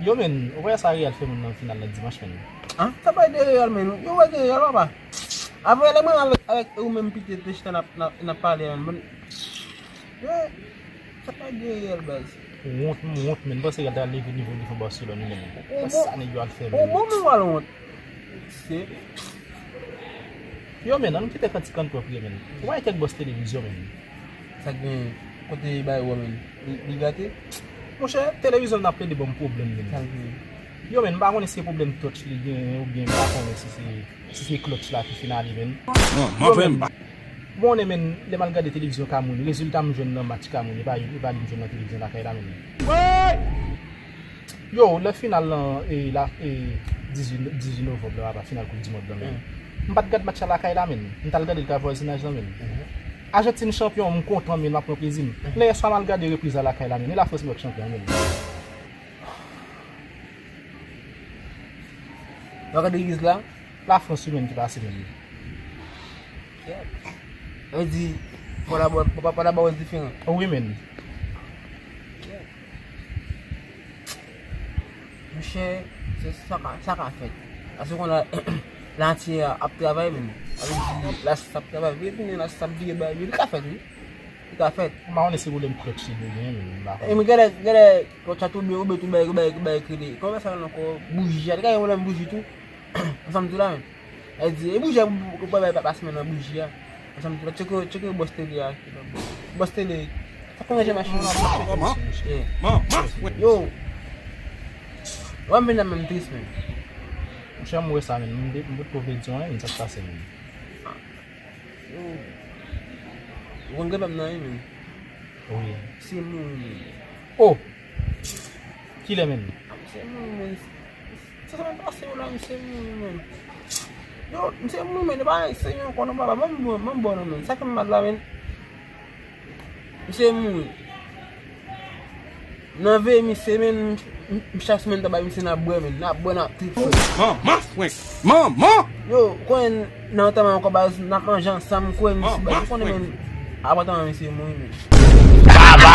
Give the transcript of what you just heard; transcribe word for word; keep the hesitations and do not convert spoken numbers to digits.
Yo, men, ou wè sa Real fè moun nan final nan dimanch, men. An, sa pa de Real, men. Yo wè de Real, papa. Avè lè mwen avèk, avèk ou menm pite te chita n ap, n ap, n ap pale, men. Yo, sa pa de Real, baz. Ou wont, m wont, men. M panse Real ta leve nivo devan Barcelone, men. Ou bon, sa nèg yo al fè, ou men. Bon, mwen wal wont. Se Yo, men, ann kite kantik an twòp, men. Ou pa gen kèk bòs televizyon, men. Sa k gen kote bay wè, men. Li, li gate? Monchè, televizyon nan ap plede ban m pwoblèm, men. Sa l gen? Yo, men, m pa konnen si se pwoblèm touch li gen, oubyen m pa konnen si se, si se clutch la ki fin ale, men. Non, m ap fè m pa. Bon, men, lè m al gade televizyon Kamoun, rezilta m jwenn nan match Kamoun, e pa, e pa li m jwenn nan televizyon lakay la, men. Yo, lè final lan, e, la, e, dizuit, dizuit novanm la, pa final Koup di Mond lan, men. M pa t gad match la lakay la, men. M t al gade l kay vwazinaj lan, men. Ajantin chanpyon, m kontan, men, m ap pran plezi m. Lè yè swa m al gade repriz la lakay la, men. E Lafrans m wè k chanpyon, men. W ap gade repriz la? Lafrans, wi, men, ki pase, men. Kèt. Sa vle di, pa la ba, pa, pa la ba diferan. Wi, men. Kèt. Monchè, se sa ka, sa ka fèt. Paske kounye a, Lantyè ap travay, men. Sa vle di, Lasas ap travay. Vire tounen, Lasas ap vire bay. Li ka fèt, wi. Li ka fèt. M pa konnen si pwoblèm clutch li genyen, men m pa konnen. E, men genlè, genlè, clutch la tonbe, oubyen tou bay, bay, bay kredi. Kòman sa rele ankò? Bouji a. Li ka gen pwoblèm bouji tou. Ansanm tou la, men. Sa vle di, e bouji a pou, pou, pou bay pa, pa simen nan bouji a. Ansanm tou la, tcheke, tcheke bòs tele a. Bòs tele. Sa konn ranje machin nan. Kòman? Yeah. Yo. Wè m vin la menm tris, men. Monchè, m wè sa, men. M de-, m bout pwovizyon, men. Sa k pase, men. Yo. Ou konn granpè m nan, wi, men. Wi. Se mouri, men. Oh! Kilè, men? A, misye mouri, men. Se semèn pase yo la, misye mouri, men. Yo, misye mouri, men. E pa se yon konnen, papa. Ban m bon, ban m bon, non, men. Sa fè m mal la, men. Misye mouri. Nan veye misye, men, m, m, chak semèn ta bay misye n ap bwè, men, n ap bwè, n ap trip, frè. Manman, frenk. Manman! Yo, konnen nan antanman ankò baz, n ap manje ansanm, konnen misye baz, ou konnen, men, avan antanman misye mouri, men. Baba!